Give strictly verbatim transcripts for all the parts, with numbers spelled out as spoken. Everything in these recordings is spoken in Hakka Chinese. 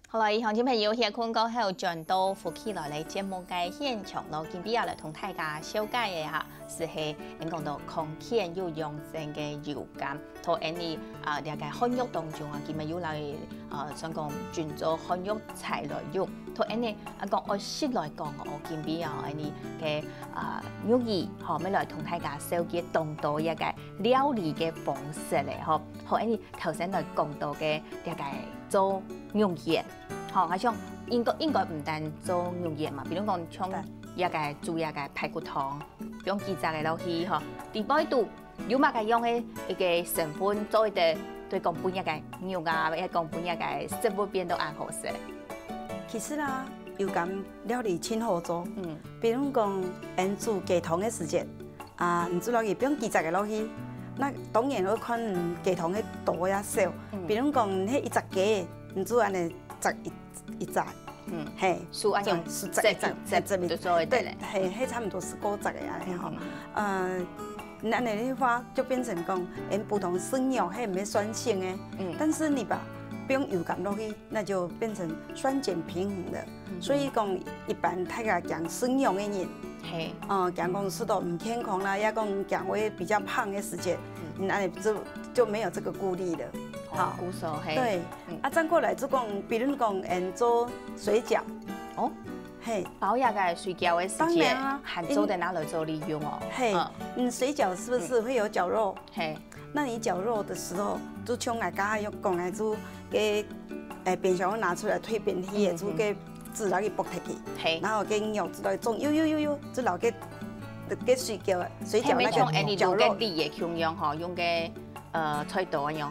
好了，鄉親朋友，歇睏過後，轉到福氣來了節目个現場咯。今晡日來同大家紹介个哈，就係𠊎講到康健又養生个油柑。同𠊎俚啊，這个漢藥當中啊，佢兜有來啊，算講準做漢藥材來用。同𠊎俚啊講愛食來講哦，今晡日啊，𠊎俚个啊，玉兒吼，愛來同大家紹介當多一个料理个方式咧吼。好，𠊎俚頭先來講到个這个做肉圓，吼，𠊎想應該應該毋單做肉圓嘛，比如講像對。這个煮這个排骨湯，放幾隻个落去吼，裡背肚有麼个樣个一个成分做得，對講分這个肉啊，也講分這个食物變到恁好食。其實啦，油柑料理真好做，嗯。比如講，𠊎煮雞湯个時節，啊，你煮落去放幾隻个落去，該當然愛看雞湯个多也少。嗯。比如講，該一隻雞，你煮恁仔隻一一隻，嗯。嘿，係恁樣，就係一隻一隻，一隻，就做得了。對，嘿，係差毋多係該隻个恁仔吼。嗯。呃，恁仔个話就變成講，𠊎普通食肉係毋會酸性个，嗯。但是你把放油柑落去，那就變成酸鹼平衡了。嗯。所以講，一般大家講食肉个人，嘿。呃，講講食到毋健康啦，也講講會比較胖个時節，嗯。恁仔就就沒有這個顧慮了。哦，好。故所，嘿。對。 嗯。啊，轉過來就講，比如講，𠊎做水餃。哦。嘿。包這个水餃个時節，當然啊，還做得拿來做利用哦。嘿，嗯。嗯，水餃是不是會有絞肉？嗯。嘿。那你絞肉的時候，就像𠊎剛剛有講个，就該，欸，冰箱拿出來退冰去，嗯，嗯。就該紙落去剝忒去，嘿。然後該肉紙落去裝，呦呦呦呦，就摎該，該水餃，水餃那個絞肉。係，像𠊎俚用个箸仔共樣吼，用个，呃，菜刀恁樣。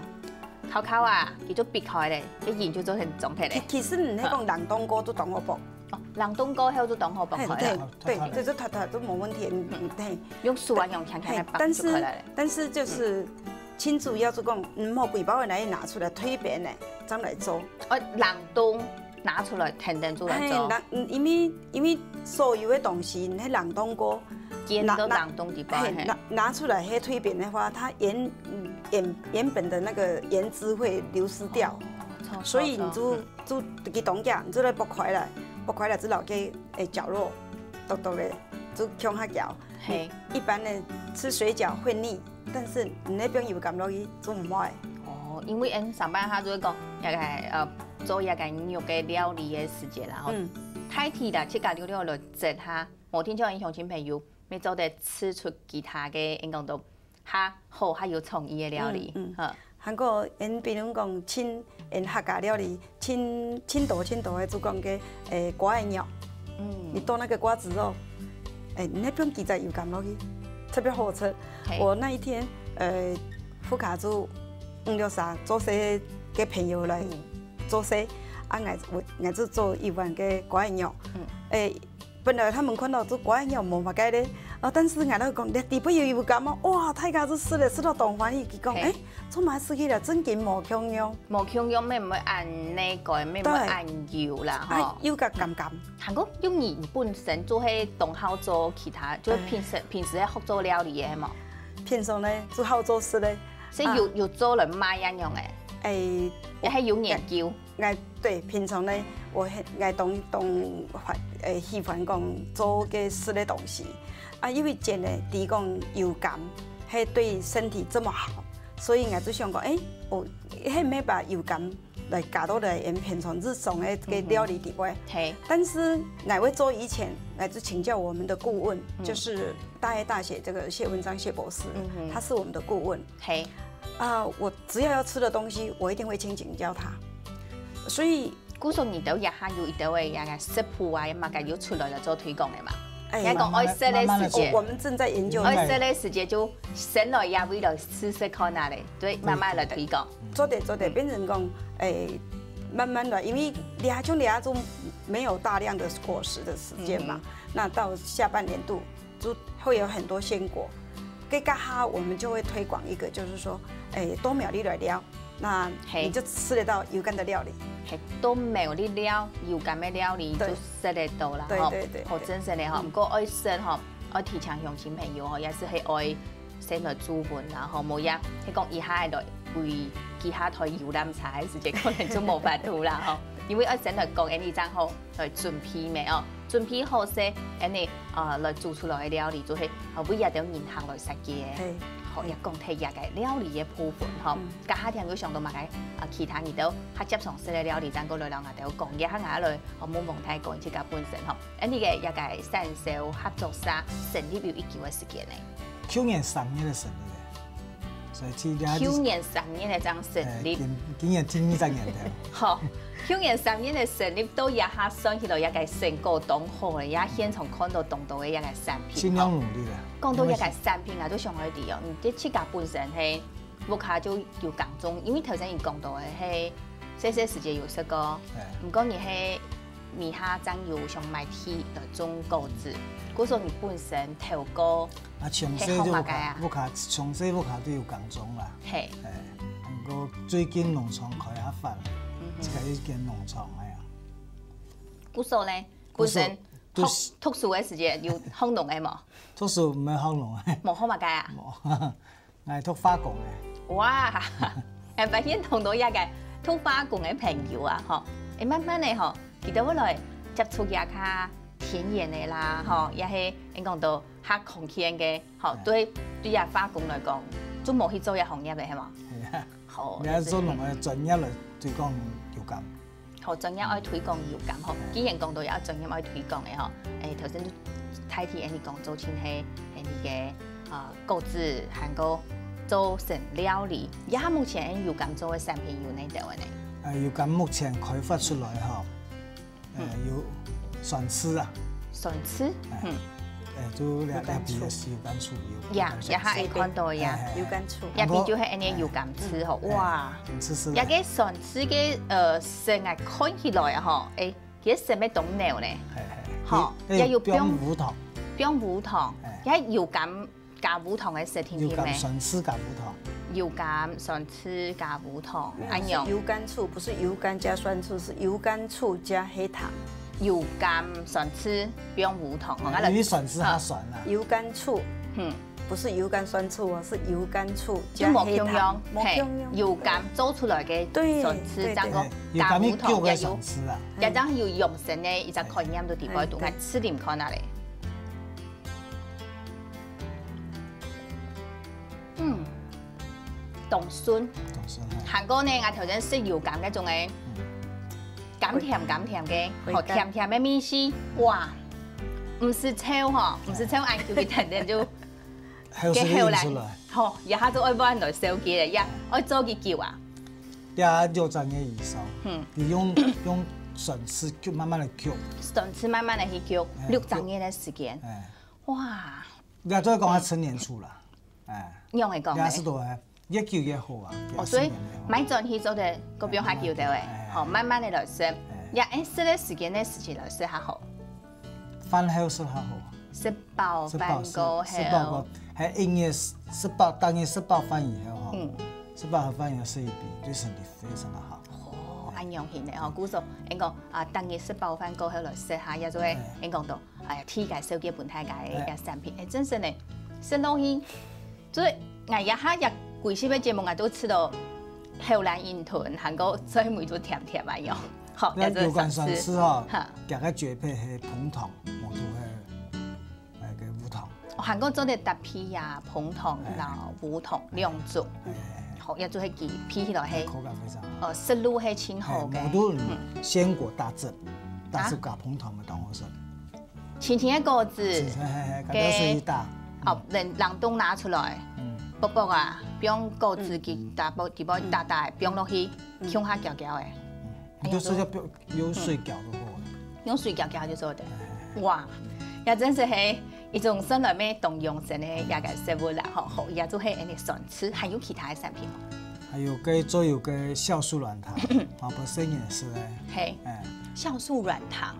烤烤啊，佢就必開咧，該仁就做成總體咧。其，其實你該講冷凍過就當好剝。哦，冷凍過後就當好剝開啊。嘿，對，對，對，就脫脫就無問題，嗯，嗯，嘿。用手啊，用輕輕个嘿，但是，剝就開來了。但是就是，嗯。清楚要是講，嗯，莫規包个來拿出來退冰呢，這樣來做。哦，冷凍 拿出來，天天就來做。嘿，那，嗯，因為，因為所有个東西，你冷凍過，煎都冷凍裡背，拿，嘿。拿，拿出來，嘿，退冰的話，它原，嗯，原，原本的那個原汁會流失掉。哦，所以你就，嗯。就去凍結，你就來剝開來，剝開來之後，該，欸，絞肉，剁剁个，就共下攪。嘿。一般的吃水餃會膩， 但是你該放油柑落去就毋會。哦，因為𠊎上擺下就會講，該个，呃，做該个肉个料理个時節啦，吼。嗯。大體啦，自家溜溜來做下，無定著𠊎鄉親朋友，乜做得試出其他个，𠊎講到較好、較有創意个料理。嗯，嗯。好。還過，𠊎比如講，親，𠊎客家料理， 盡，盡多盡多个，就講个，欸，瓜仔肉。嗯。你剁那個瓜子肉，欸，你該放幾隻油柑落去，特別好食。嘿。我那一天，呃，屋下就五六儕做事个朋友來，嗯。做事，啊，𠊎，𠊎，𠊎就做一碗个瓜仔肉。嗯。欸， 本來他們看到就瓜仔肉無麼个咧，啊，但是𠊎兜講，這裡背有油柑哦，哇，大家就食了，食到當歡喜，佢講，嘿。欸，做麼个食起來正經無共樣。無共樣，乜毋會恁膩个，乜毋會恁油啦，對。吼。啊，又較甘甘。還過，因為你本身就係當好做其他，就係平時，對。平時係學做料理个，係無？平常呢，就好做事咧。所以有，啊。有做人賣恁樣个？欸，也係有研究。 𠊎，對，平常呢，𠊎很，𠊎當，當歡，呃，喜歡講做个食个東西。啊，因為真个，知講油柑，係對身體這麼好，所以𠊎就想講，欸，哦，係毋係把油柑來加到來𠊎平常日常个，个料理裡背。嗯哼。嘿。但是𠊎會做以前，𠊎就請教我們的顧問，嗯。就是大愛大學這個謝文章謝博士，嗯哼。他是我們的顧問。嘿。啊，我只要要吃的東西，我一定會先請教他。所以 故所你兜這下有一兜个這个食譜啊，麼个有出來來做推廣个嘛？欸，也講愛食个時節，慢慢來，慢慢來。哦，我們正在研究。愛食个時節就先來這位來試食看啊咧，對，對，慢慢來推廣。對，對。做得，做得，嗯。變成講，欸，慢慢來，因為這下，像這下就沒有大量的果實的時間嘛，嗯哼。那到下半年度， 就會有很多鮮果。該下我們就會推廣一個，就是說，欸，多苗栗來尞，那你就吃得到油柑的料理。嘿。嘿，多苗栗尞，油柑个料理就食得到啦，對。吼。對，對，對，好，對。真實个吼，嗯。毋過愛食吼，愛提醒鄉親朋友吼，也係愛先來注文啦，吼，無也，係講一下來為幾下台遊覽車个時間，可能就無法度啦吼。因為愛先來講，恁呢正好來準備咩哦，準備好勢，恁呢呃來煮出來个料理就係啊為這兜人客來設計个。好，也講忒這个料理个部分吼。該下聽有想到麼个啊其他你兜較接常食个料理，正過來摎𠊎兜講，這下𠊎來哦問問大哥自家本身吼。恁呢个這个產銷合作社成立有幾久个時間呢？舊年三月个成立个。 所以今年舊年三月个正成立。今今年第二十年頭。好，舊年三月个成立到這下算起來，這个成果當好个，也現場看到當多个這个產品。盡量努力啦。講到這个產品啊，都想愛知哦，你這自家本身係屋下就有耕種，因為頭先你講到个係細細時節有食過，毋過你係米下正有想買地來種果子，故所你本身頭過 啊，從細就屋下，屋下從細屋下都有耕種啦。係，毋過最近農場開較發，自家一間農場个啊。故所呢，本身讀讀書个時節有學農个無？讀書毋係學農个。無學麼个啊？無，𠊎讀化工个。哇，𠊎發現當多這个讀化工个朋友啊，吼，誒，慢慢个吼，佢兜會來接觸這較田園个啦，吼，也係應講到 較康健个，吼，對對這化工來講，就無去做這行業个，係無？係啊。好，你愛做農个專業來推廣油柑。好，專業愛推廣油柑吼。既然講到這專業愛推廣个吼，誒，頭先就大體恁呢講做成係恁呢个啊果子，還過做成料理。這下目前油柑做个產品有哪兜个呢？呃，油柑目前開發出來吼， 呃，有酸醋啊。酸醋，嗯，誒，就兩兩邊个油柑醋，油柑醋。呀，也還看到呀，油柑醋，也比就係恁呢油柑醋吼，哇，嗯，試試，這个酸醋个呃色啊，看起來吼，誒，其實色乜當濃呢，係係，吼，也有放烏糖，放烏糖，也油柑 加烏糖个食品，油柑酸醋加烏糖。油柑酸醋加烏糖，哎喲，油柑醋不是油柑加酸醋，是油柑醋加黑糖。油柑酸醋不用烏糖，我因為酸醋較酸啦。油柑醋，嗯，不是油柑酸醋哦，是油柑醋加黑糖，就無共樣，無共樣。油柑做出來个酸醋，對，正過加烏糖，也有酸醋啊，也正有養生个一隻概念都底背，都愛試啉看啊咧。 嗯，當順。當順哈。還過呢，𠊎頭先食油柑該種个，甘甜甘甜个，吼，甜甜个味緒，哇，毋使炒吼，毋使炒恁久，佢甜甜就，好食个出來。吼，這下就愛換來燒雞了，呀，愛做幾久啊？這六隻月以上，嗯，你用用酸醋去慢慢个焗，酸醋慢慢个去焗，六隻月个時間，哎，哇！ 這做講係陳年醋啦，哎，仰會講呢？這係多哎，越久越好啊。哦，所以買轉去做得，過放較久个喂，吼，慢慢个來食。呀，哎，食个時間呢，時節來食較好。飯後食較好。食飽飯過後，食飽過，還一日食飽，當日食飽飯以後吼，嗯，食飽飯以後食一杯，對身體非常的好。哦，恁樣形个吼，故所，應講啊，當日食飽飯過後來食下，也就會，應講到， 哎呀，第一个紹介分大家个產品，哎，真係呢，食落去，所以𠊎這下這幾集个節目，𠊎都食到口涎囥囥，還過嘴尾都甜甜啊喲。好，這油柑酸醋吼，哈，佢个絕配係紅糖，無就係那個烏糖。哦，還過做得搭配呀，紅糖摎烏糖兩種。好，也就係佢配起來係，口感非常好。哦，食落係盡好个。無就鮮果大汁，大汁加紅糖个當好食。 青青个果子，係係係，該个水打，哦，冷冷凍拿出來，嗯，薄薄啊，放果子佢打薄，佢薄打打，放落去，共下攪攪个。你就直接放，有水攪就好了。用水攪攪就做得。哇，也真係係一種算來乜當養生个一個食物啦，吼，好，也就係恁呢酸醋，還有其他个產品無？還有該做有个酵素軟糖，啊，不是也是嘞。嘿，哎，酵素軟糖。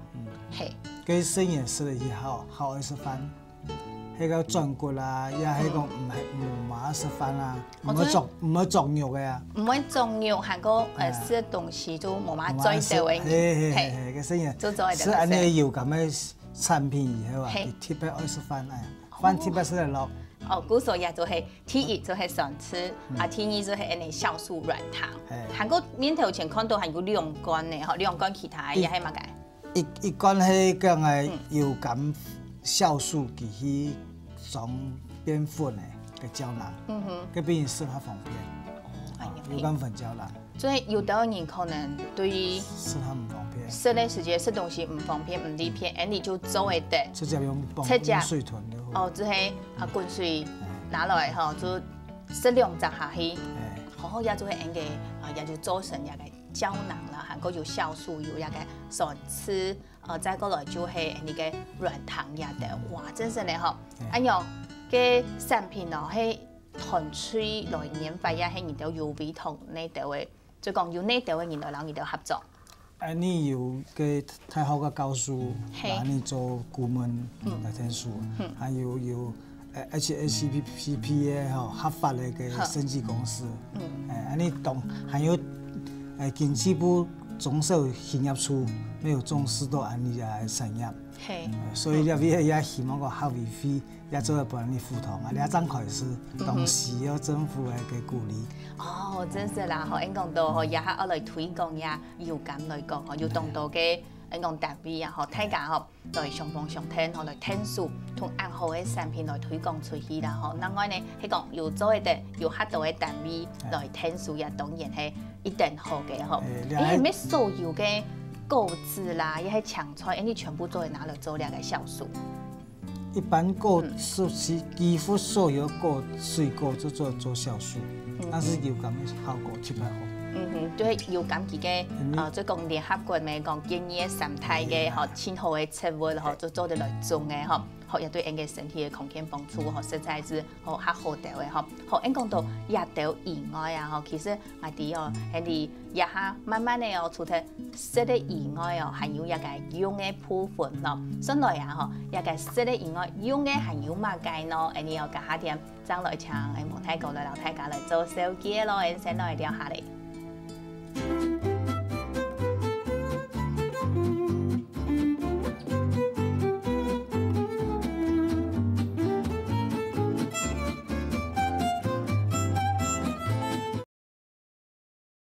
嘿，該細人食了以後，好愛食飯，該个轉骨啊，也係講毋係無麼个食飯啊，毋會作毋會作肉个啊，毋會作肉，還過呃食東西就無麼个嘴舌个，嘿嘿嘿嘿，該細人就做得食恁呢油柑个產品以後啊，佢特別愛食飯哎，飯特別食得落。哦，故所也就係第一就係酸醋，啊，第二就係恁呢酵素軟糖。係。還過面頭前看到還有兩罐呢，吼，兩罐其他个也係麼个？一，一罐係講个有含酵素佢去裝變粉个个膠囊，嗯哼。該變成食較方便。哦，啊，有含粉膠囊。 所以有兜人可能對食較毋方便。食个時節食東西毋方便、毋利便，恁呢就做會得。直接用放直接滾水豚就好。哦，就係啊，滾水拿來吼，就食兩隻下去，哎。好好也就會恁个啊，也就做成這个膠囊啦，還過有酵素，有這个酸醋，呃，再過來就係恁个軟糖也得，哇，真係呢吼。哎。恁樣个產品哦，係團隊來研發也係你兜有委託你兜个 就講有你兜个人來摎你兜合作。恁呢有个大學个教授，係。摎你做顧問來𢯭手，嗯。還有，有，呃，H A C P P个吼，合法个个好。生技公司，嗯。哎，恁呢當，還有，呃，經濟部中小企業處，也有重視到恁呢个產業。係。呃，所以這位也希望講客委會 也做得幫你互動啊，這正開始，當需要政府个个鼓勵。哦，真係啦，吼，恁講到吼，這下愛來推廣呀，有感來講吼，有當多个，恁講單位啊，吼，大家吼，來相幫相𢯭，吼，來𢯭手，同恁好个產品來推廣出去啦，吼。另外呢，係講有做得，有較多个單位來𢯭手，也當然係一等好个吼。哎，這還，哎，乜所有个果子啦，也係青菜，哎，你全部做得拿來做這个酵素。 一般果，嗯。是，是幾乎所有果，水果就做，做酵素，嗯。但是有感个效果特別好。嗯哼，就係有感佢个，嗯。呃，就講聯合國乜講建議个三大个，哎。吼，盡好个植物，吼，就做得來種个，吼，好，也對人个身體个康健幫助，吼，實在係，吼，較好兜个，吼。好，恁講到這兜以外啊，吼，其實 𠊎知哦，恁呢這下慢慢个哦，除忒食个以外哦，還有這个用个部分咯。算來啊吼，這个食个以外，用个還有麼个呢？恁呢哦，這下天正來請𠊎蒙大哥來摎大家來做紹介咯，𠊎先來尞下咧。